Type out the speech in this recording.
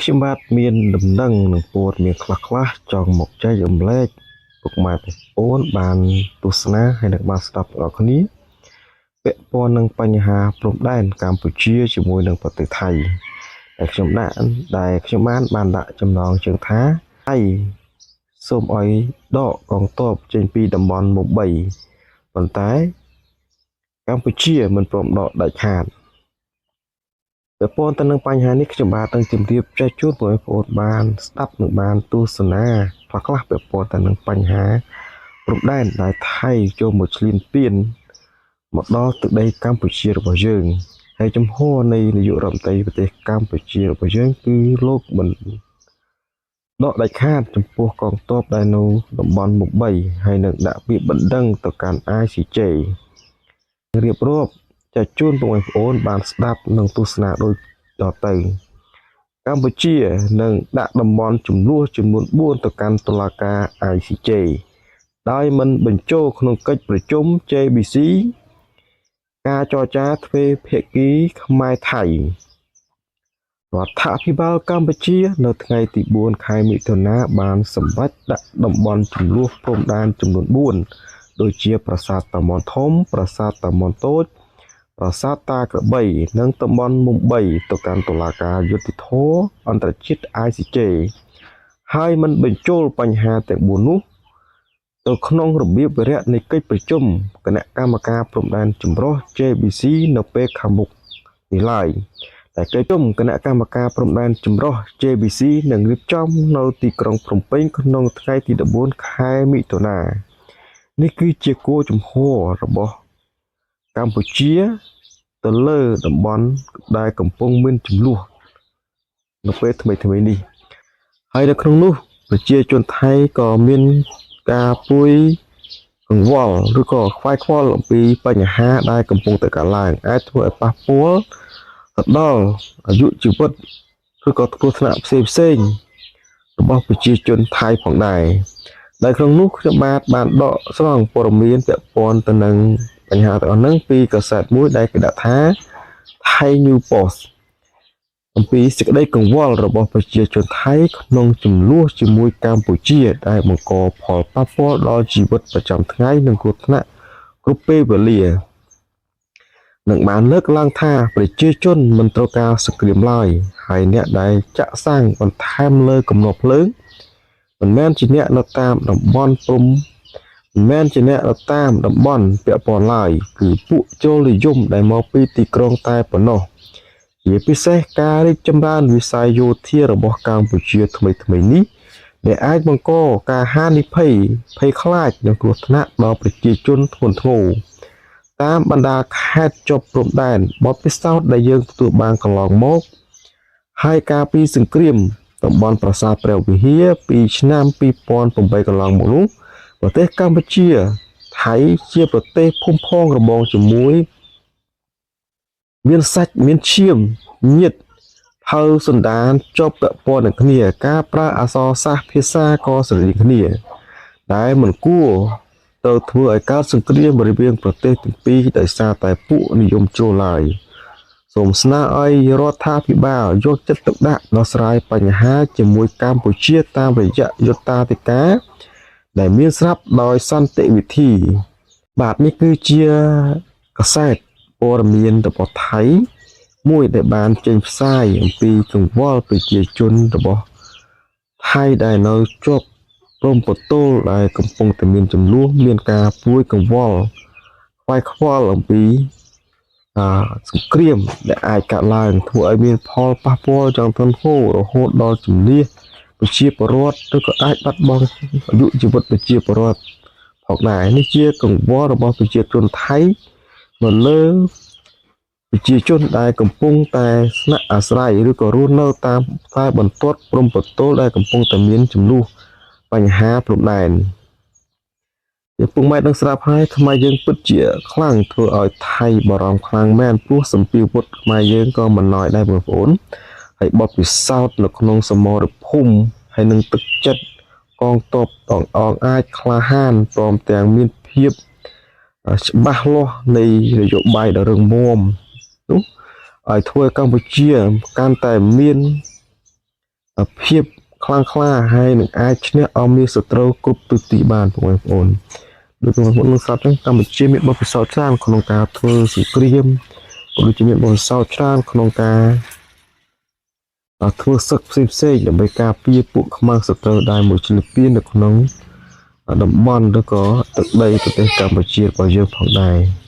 ខ្ញុំបាទមានដំណឹងនិងព័ត៌មានខ្លះៗចង់មកចែករំលែកពុកម៉ែបងប្អូនបានទស្សនាហើយនិងបានស្ដាប់ទាំងអស់គ្នាពាក់ព័ន្ធនឹងបញ្ហាព្រំដែនកម្ពុជាជាមួយនឹងប្រទេសថៃដែលខ្ញុំដាក់ដែលខ្ញុំបានបានដាក់ចំណងជើងថាថៃសូមឲ្យដកកងទ័ពចេញពីតំបន់មុំ3ប៉ុន្តែកម្ពុជាមិនព្រមដកដាច់ខាត ពាក់ព័ន្ធទៅនឹងបញ្ហានេះខ្ញុំបាទនឹងជម្រាបចែកជូនបងប្អូនបានស្ដាប់និងបានទស្សនាខ្លះៗពាក់ព័ន្ធទៅនឹងបញ្ហាព្រំដែនដែលថៃចូលមកឈ្លានពានមកដល់ទឹកដីកម្ពុជារបស់យើងហើយចំហនៃនាយករដ្ឋមន្ត្រីប្រទេសកម្ពុជារបស់យើងគឺលោកមិនដកដាច់ខាតចំពោះកងទ័ពដែលនៅតំបន់មុខ3ហើយនឹងដាក់ពាក្យបណ្ដឹងទៅកាន់ ICJ រៀបរាប់ចែកជូនបងប្អូនបានស្ដាប់និងទស្សនាដូចតទៅកម្ពុជានឹងដាក់តំបន់ចំនួនចំនួន4ទៅកាន់តុលាការ ICJ ដោយមិនបញ្ចូលក្នុងកិច្ចប្រជុំ JBC ការចរចាទ្វេភាគីខ្មែរថៃរដ្ឋាភិបាលកម្ពុជានៅថ្ងៃទី4ខែមិថុនាបានសម្រេចដាក់តំបន់ចំនួនព្រំដែនចំនួន4ដូចជាប្រាសាទតាមាន់ធំប្រាសាទតាមាន់តូចប្រាសាទតាក្របីនិងតំបន់មុំ3ទៅកាន់តុលាការយុត្តិធម៌អន្តរជាតិ ICJ ហើយមិនបញ្ចូលបញ្ហាទាំង4នោះទៅក្នុងរបៀបវារៈនៃកិច្ចប្រជុំគណៈកម្មការព្រំដែនចម្រុះ JBC នៅពេលខាងមុខនេះឡើយតែកិច្ចប្រជុំគណៈកម្មការព្រំដែនចម្រុះ JBC នឹងរៀបចំនៅទីក្រុងភ្នំពេញក្នុងថ្ងៃទី14ខែមិថុនានេះគឺជាគោលជំហររបស់កម្ពុជាទៅលើតំបន់ដែលកំពុងមានចំនួននៅពេលថ្មីៗនេះហើយនៅក្នុងនោះប្រជាជនថៃក៏មានការពួយកង្វល់ឬក៏ខ្វាយខ្វល់អំពីបញ្ហាដែលកំពុងតែកើតឡើងអាចធ្វើឲ្យប៉ះពាល់ទៅដល់អាយុជីវិតឬក៏គ្រោះថ្នាក់ផ្សេងផ្សេងរបស់ប្រជាជនថៃផងដែរដែលក្នុងនោះខ្ញុំបាទបានដកស្រង់ព័ត៌មានពាក់ព័ន្ធទៅនឹងបញ្ហាទាំងអស់ហ្នឹងពីកាសែតមួយដែលគេដាក់ថា Thai New Post អំពីសេចក្តីកង្វល់របស់ប្រជាជនថៃក្នុងចំនួនជាមួយកម្ពុជាដែលបង្កផលប៉ះពាល់ដល់ជីវិតប្រចាំថ្ងៃនិងគ្រោះថ្នាក់គ្រប់ពេលវេលានឹងបានលើកឡើងថាប្រជាជនមិនត្រូវការសង្គ្រាមឡើយហើយអ្នកដែលចាក់សាំងបន្ថែមលើគំនរភ្លើងមិនមែនជាអ្នកនៅតាមតំបន់ព្រំមិនមែនជាអ្នកនៅតាមតំបន់ពាក់ព័ន្ធឡើយគឺពួកចូលនិយមដែលមកពីទីក្រុងតែប៉ុណ្ណោះជាពិសេសការរីកចម្រើនវិស័យយោធារបស់កម្ពុជាថ្មីៗនេះដែលអាចបង្កការហានិភ័យភ័យខ្លាចនិងគ្រោះថ្នាក់ដល់ប្រជាជនធ្ងន់ធ្ងរតាមបណ្ដាខេត្តជាប់ព្រំដែនបទពិសោធន៍ដែលយើងទទួលបានកន្លងមកហើយការពីសង្គ្រាមតំបន់ប្រាសាទព្រះវិហារពីឆ្នាំ2008កន្លងមកនោះប្រទេសកម្ពុជាថៃជាប្រទេសភូមិផងរបងជាមួយមានសាច់មានឈាមញាតិផៅសន្តានជាប់ពាក់ព័ន្ធនឹងគ្នាការប្រើអក្សរសាស្ត្រភាសាក៏ស្រដៀងគ្នាដែលមិនគួរទៅធ្វើឲ្យកើតសង្គ្រាមរវាងប្រទេសទាំងពីរដោយសារតែពួកនិយមជ្រុលឡើយសូមស្នើឲ្យរដ្ឋាភិបាលយកចិត្តទុកដាក់ដោះស្រាយបញ្ហាជាមួយកម្ពុជាតាមរយៈយុត្តាធិការដែលមានស្រាប់ដោយសន្តិវិធីបាទនេះគឺជាកាសែតព័ត៌មានរបស់ថៃមួយដែលបានចេញផ្សាយអំពីកង្វល់ប្រជាជនរបស់ថៃដែលនៅជាប់ព្រំប្រទល់ដែលកំពុងតែមានចំនួនមានការពួយកង្វល់ខ្វាយខ្វល់អំពីអាសង្គ្រាមដែលអាចកើតឡើងធ្វើឲ្យមានផលប៉ះពាល់យ៉ាងធ្ងន់ធ្ងររហូតដល់ជំនះប្រជាពលរដ្ឋឬក៏អាចបាត់បង់អាយុជីវិតប្រជាពលរដ្ឋផងដែរនេះជាកង្វល់របស់ប្រជាជនថៃមកលើប្រជាជនដែលកំពុងតែស្នាក់អាស្រ័យឬក៏រស់នៅតាមខ្សែបន្ទាត់ព្រំប្រទល់ដែលកំពុងតែមានចំនួនបញ្ហាព្រំដែនជាពុកម៉ែដឹងស្រាប់ហើយខ្មែរយើងពិតជាខ្លាំងធ្វើឲ្យថៃបារម្ភខ្លាំងមែនព្រោះសម្ពាវុធខ្មែរយើងក៏មិនណយដែរបងប្អូនហើយបទពិសោធន៍នៅក្នុងសមរភូមិហើយនឹងទឹកចិត្តកងទ័ពតងអងអាចក្លាហានព្រមទាំងមានភាពច្បាស់លាស់នៃនយោបាយដ៏រឹងមាំនោះឲ្យធ្វើឲ្យកម្ពុជាកាន់តែមាន ភាពខ្លាំងក្លាហើយនឹងអាចឈ្នះអមៀសត្រូវគ្រប់ទិសទីបានបងប្អូនដូចបងប្អូននឹងស្រាប់ចឹងកម្ពុជាមានបទពិសោធន៍ច្រើនក្នុងការធ្វើសង្គ្រាមក៏ដូចជាមានបទពិសោធន៍ច្រើនក្នុងការធ្វើសឹកផ្សេងផ្សេងៗដើម្បីការពារពួកខ្មាំងសត្រូវដែលមួយឈ្លានពាននៅក្នុងតំបន់ឬក៏ទឹកដីប្រទេសកម្ពុជារបស់យើងផងដែរ។